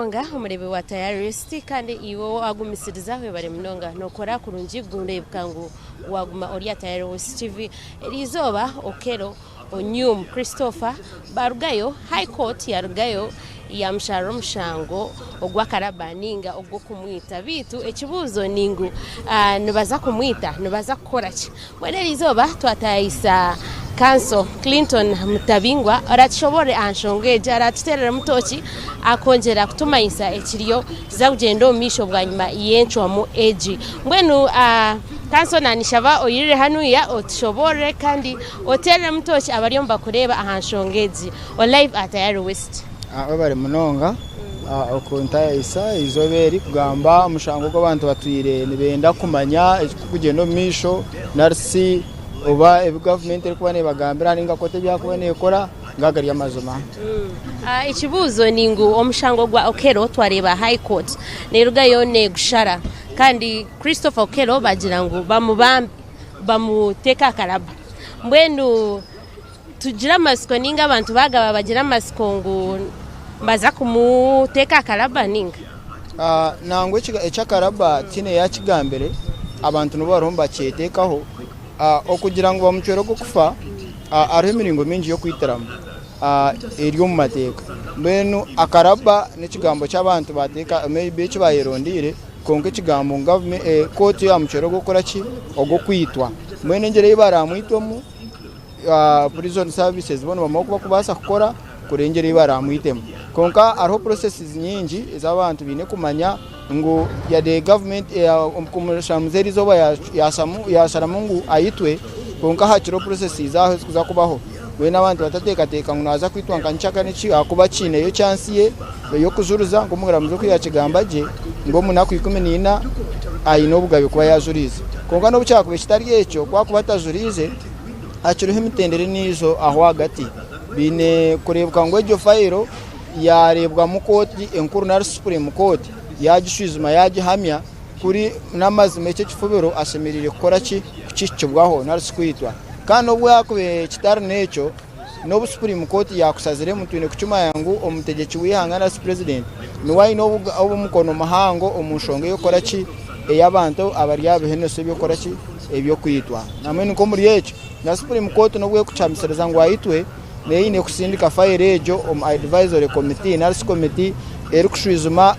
munonga omureebi wa Tayarist kandi iwe owagumisiriza webare munonga nokora kurungi kureebeka ngu waguma ori aha Tayarist TV. Eriizooba Okello Onyum Christopher barugayo High Court yarugayo yamusharira omushango ogw'akaraba ninga ogw'okumwita beitu ekibuuzo ningu nibaza kumwita nibaza kukoraki? Mbwenu eriizooba twatayayisa Kanso Clinton Mutabingwa oratushoboorore aha nshonga egi, aratuteereremu tooki akongyera kutumanyisa ekiriyo kiza kugyenda omu maisho bwanyima y'encwamu egi. Mbwenu Kanso naanishaba oyirire hanuya otushoboorore kandi oteereremu tooki abariyo nibakureeba aha nshonga egi. Oli live aha Tayari West. Webare munonga okuntayayisa eizooba eri kugamba omushango ogu abantu batwire nibenda kumanya ekirikugyenda omu maisho nari shi oba ebi gavumenti erikuba nebagambira ninga kooti ebi erikuba nekora nga gari amazima. Ekibuuzo ni ngu omushango gwa Okello twareeba High Court nerugayo negushara kandi Christopher Okello bagira ngu bamubambe bamuteeke aha karaba mbwenu Tugire amatsiko ninga abantu baagaba bagire amatsiko ngu nibaza kumuteeka aha karaba ninga? Nangwa eky'akaraba tihaine yaakigambire, abantu nibo bariho nibakyeteekaho. Okugira ngu bamucwere ogw'okufa, hariho emiringo mingi y'okwitiramu eri omu mateeka. Mbwenu akaraba n'ekigambo ky'abantu baateeka maybe eki baayerondeire kwonka ekigambo ngu kooti yaamucwera ogw'okukora ki? Ogw'okwitwa. Mbwenu engyeri ei baraamwitwemu, Prison services bo nibamanya oku barikubaasa kukora kurengyera ei baraamwitemu. Kwonka hariho processes nyingi ezi abantu baine kumanya ngu yade gavumenti omushamuzi eriizooba yaasharamu ngu aitwe kwonka hakiriho processes aho ezirikuza kubaho. Mbwenu abantu batateekateeka ngu naaza kwitwa nka nkyaka n'eki ahakuba akiineyo chance ye ey'okujuriza nk'omuramuzi oku yaakigamba gye ngu omu naku 14 aine obugabe kuba yaajuriize. Kwonka n'obu kyakuba kitari ekyo, ku akuba atajuriize, hakiriho emitendera endiijo aho ahagati. Baine kureebeka ngu egyo fayiro yaareebwamu kooti enkuru nari Supreme Court yaagishwijuma yaagihamya kuri n'amazima eki ekifubiro ashemereire kukora ki? Kukihikibwaho nari shi kwitwa. Kandi n'obu haakuba kitari n'ekyo, N'obu Supreme Court yaakushaziremu, twine kukimanya ngu omutegyeki w'eihanga nari shi Purezidenti niwe aine omukono muhango omu nshonga ey'okukora ki? Ey'abantu abari aha biheneso eby'okukora ki? Eby'okwitwa. Nambwenu nk'omuri ekyo, na Supreme Court n'obu erikukyamisiriza ngu aitwe, neyo eine kusindika fayiro egyo omu Advisory Committee nari shi komiti erikushwijuma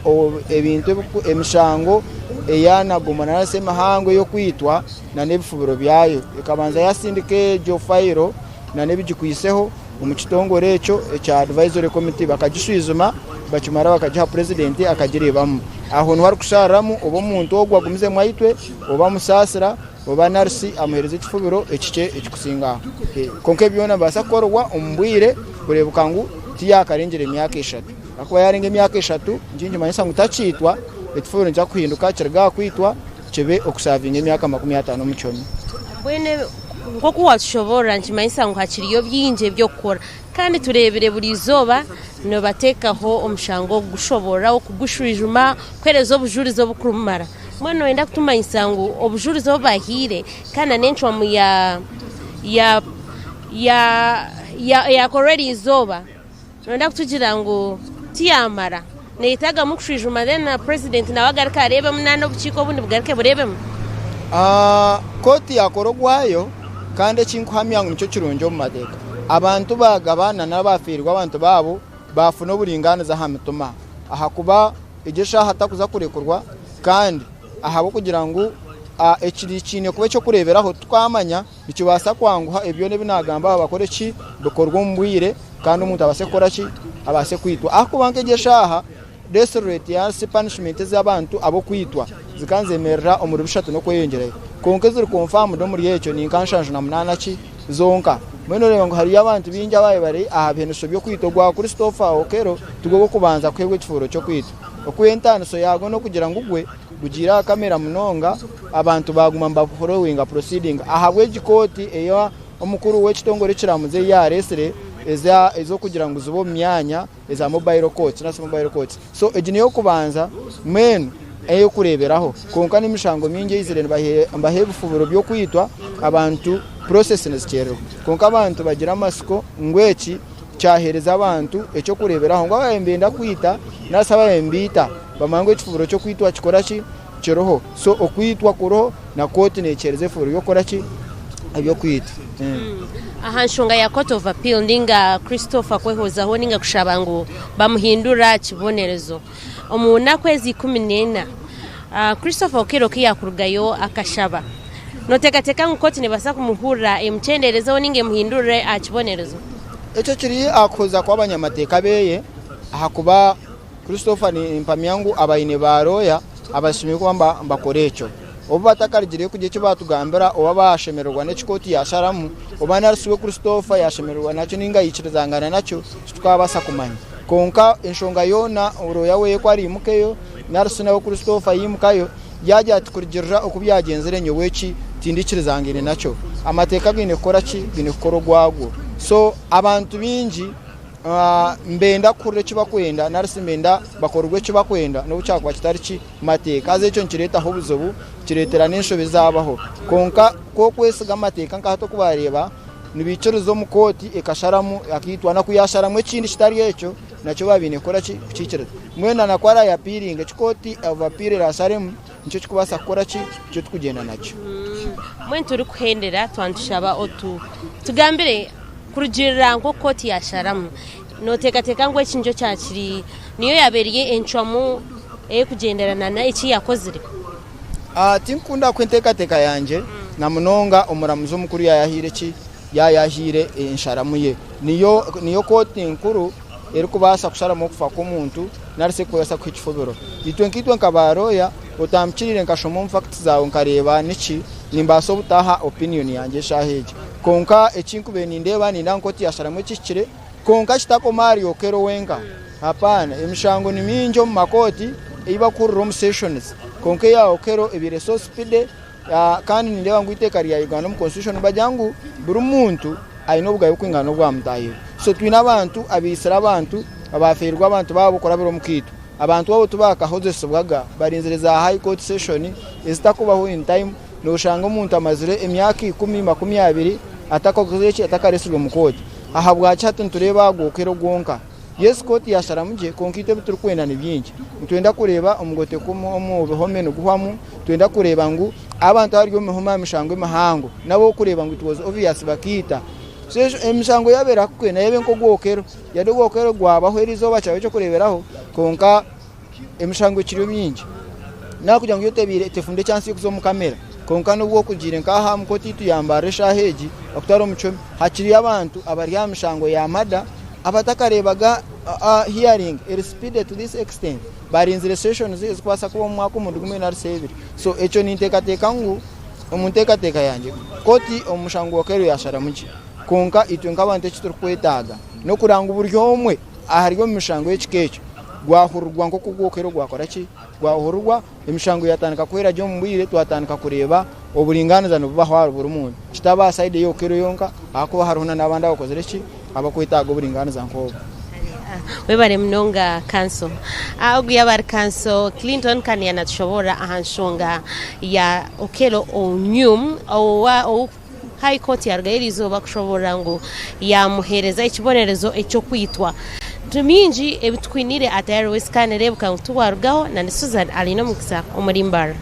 ebintu emishango eyanagoma nari shi emihango ey'okwitwa n'ebifubiro byayo. Ekabanza yasindika egyo fayiro. na n'ebigikwiseho omu kitongore ekyo ekya Advisory Committee bakagishwijuma bakimara bakagiha Purezidenti akagireebamu. Aho niho arikushariramu oba omuntu ogwo agumizemu aitwe oba amusaasira oba nari shi amuheereza ekifubiro ekikye ekikusinga aho. Kwonka ebi byona nibibaasa kukorwa omu bwire kureebeka ngu tiyaakarengire emyaka eshatu. Ahakuba yaarenga emyaka eshatu nikimanyisa ngu takiitwa, ekifubiro nikija kuhinduka kiruge aha kwitwa kibe okusaavinga emyaka 50 omu kihome. Mbwenu nk'oku waatushoboorora nikimanyisa ngu hakiriyo bingi eby'okukora. Kandi tureebire buri izooba nibateekaho omushango kugushoboorora, kugushwijuma, kuheereza obujurizi oburikumara. Mbwenu nooyenda kutumanyisa ngu obujurizi obu bahaire kandi n'encwamu ya ya ya yaakorwa eri izooba. Nooyenda kutugira ngu tiyamara neyetagamu kushwijuma then na president nawe agaruke areebemu na n'obukiiko obundi bugaruke bureebemu? Kooti yakora ogwayo kandi eki nkuhamya ngu nikyo kirungi omu mateeka. Abantu baagaba na n'abaafiirwe abantu baabo baafuna oburingaaniza aha mitima ahakuba egyo eshaaha takuza kurekurwa kandi ahabw'okugira ngu ekiri kiine kuba eky'okureeberaho tukaamanya Nikibaasa kwanguha ebi byona ebi naagamba aha bakore ki? Bikorwe omu bwire kandi omuntu abaase kukora ki? Abaase kwitwa. Ahakuba nk'egyo eshaaha, death rate ya punishment ez'abantu ab'okwitwa zikaba nizemerera omuri bishatu n'okweyongyerayo. Kwonka eziri confirmed omuri ekyo ni nka 78 ki zonka. Mbwenu oreeba ngu hariyo abantu baingi abaabaire bari aha biheneso by'okwitwa. Ogwa Christopher Okello tigwo gw'okubanza kuheebwa ekifuuro ky'okwitwa. Oku entaaniso yaagwo n'okugira ngu gwe gugiire aha kamera munonga abantu baaguma nibaforowinga proceeding ahabw'egi kooti ei omukuru w'ekitongore ekiramuzi ei yaareetsire ez'okugira ngu zibe omu myanya eza mobile courts nari shi mobile courts. So egi n'ey'okubanza mbwenu ey'okureeberaho kwonka n'emishango mingi eizire nibaha ebifubiro by'okwitwa abantu process nizikyererwa kwonka abantu bagira amatsiko ngu eki. kyaheereza abantu eky'okureeberaho ngu ababaire nibenda kwita nari shi ababaire nibaita bamanye ngu ekifubiro ky'okwitwa kikora ki? Kiriho. So okwitwa kuriho na kooti neekiheereza ebifubiro by'okukora ki? Eby'okwita. Aha nshonga ya Court of Appeal ninga Christopher kwehozaho ninga kushaba ngu bamuhindure aha kibonerezo omu naku ezi 14, Christopher Okello ku yaakurugayo akashaba, nooteekateeka ngu kooti neebaasa kumuhurira emukyendeerezeho ninga emuhindurire aha kibonerezo? Ekyo kiri aha kuhoza kw'abanyamateeka beye ahakuba Christopher nimpamya ngu abaine ba looya abashemereire kuba nibakora ekyo. Obu batakarugireyo kugira eki baatugambira oba baashemererwa n'eki kooti yaasharamu oba nari shi we Christopher yaashemererwa nakyo nainga yaikirizangana nakyo titukabaasa kumanya. Kwonka enshonga yoona looya we ku araimukeyo nari shi nawe Christopher yaimukayo yaagira ati kurugiirira oku byagyenzire nyowe eki tindiikirizangaine nakyo. Amateeka gaine kukora ki? Gaine kukora ogwagwo. So abantu baingi Nibenda kuhurira eki barikwenda nari shi nibenda bakorerwe eki barikwenda n'obu kyakuba kitari ki mateeka. Haza ekyo nikireetaho obuzibu, kireetera n'enshobe zaabaho. Kwonka ku orikwesiga amateeka nka hati oku baareeba, nibaikiriza omu kooti ekasharamu akaitwa na ku yaasharamu ekindi kitari ekyo, nakyo baaba baine kukora ki? Kukiikiriza. Mbwenu na ku araayapiiringe, eki kooti of apiiro eraasharemu nikyo kirikubaasa kukora ki? Nikyo turikugyenda nakyo. Mbwenu turikuhendera twaba nitushaba otugambire Kurugiirira nk'oku kooti yaasharamu, nooteekateeka ngu eki nikyo kyakiri niyo yaaba eri encwamu erikugyenderana n'eki yakozire? Tinkukunda kuha enteekateeka yangye na munonga omuramuzi omukuru yaayahaire ki? Yaayahaire ensharamu ye. Niyo niyo kooti enkuru erikubaasa kusharamu okufa kw'omuntu nari shi erikubaasa kuha ekifubiro. Itwe nkaitwe nka baarooya, otambukiriire nkashoma omu fakiti zaawe nkareeba niki, nimbaasa obutaha opiniyoni yangye eshaaha egi. Kwonka eki nkubaire nindeeba, nindeeba ngu kooti yaasharamu ekihikire, kwonka kitakoma ahari Okello wenka. Hapaana, emishango ni mingi omu makooti ei barikuhurira omu sessions, kwonka eya Okello ebaire so speedy kandi nindeeba ngu eiteeka rya Uganda omu constitution nibagira ngu buri muntu aine obugabe burikwingana n'obwa mutaahi we. So twine abantu abaitsire abantu, abaafeerirwe abantu baabo kurabira omu kaitwa. Abantu abo tibakahozesibwaga, barinzire za high court session ezitakubaho in time. Noshanga omuntu amazire emyaka ikumi, 20 atakakozire ki? Atakaresirwe omu kooti. Ahabwaki hati nitureeba aha Okello gwonka? Yes kooti yasharamu gye kwonka itwe ebi turikwenda ni bingi. Nitwenda kureeba omugoteko omu bihome niguhwamu, nitwenda kureeba ngu abantu abari omu bihome aha mishango emihango nabo okureeba ngu it was obvious bakaita. So emishango yaaba erahikwe nayo ebe nk'ogwa Okello. Yade ogwa Okello gwabaho erizooba kyaba eky'okureeberaho kwonka emishango ekiriyo mingi. Nakugira ngu yo tebaire tefunire echansi y'okuza omu kamera kwonka n'obu okugiire nk'aha omu kooti yaitu ya Mbarara eshaaha egi bakutwara omu kihome hakiriyo abantu abari aha mishango ya mada abatakareebaga hearing eri speedy to this extent barinzire sessions ezikubaasa kuba omu mwaka omurundi gumwe nari shi ebiri. So ekyo ninteekateeka ngu omu nteekateeka yangye kooti omu mushango gwa Okello yasharamu gye kwonka itwe nk'abantu eki turikwetaaga n'okureba ngu buri omwe ahari omu mishango y'ekika ekyo gwahurirwa nk'oku ogwa Okello gwakora ki? Gwahurirwa, emishango yatandika kuhwera gye omu bwire, twatandika kureeba oburingaaniza nibubaho ahari buri muntu. Kitaba aha sayidi eya Okello yonka ahakuba hariho n'abandi abakozire ki? Abakwetaaga oburingaaniza nk'obwo. Webare munonga kanso. Ogu yaaba ari kanso Clinton kandi yanatushoboorora aha nshonga ya Okello Onyum owa High Court yarugayo eriizooba kushoboorora ngu yaamuheereza ekibonerezo eky'okwitwa. Mingi ebi tukwiniire atayari wesi kandi reebuka ngu tiwarugaho na ni Suzan Aline Omugisa omuri Mbarara.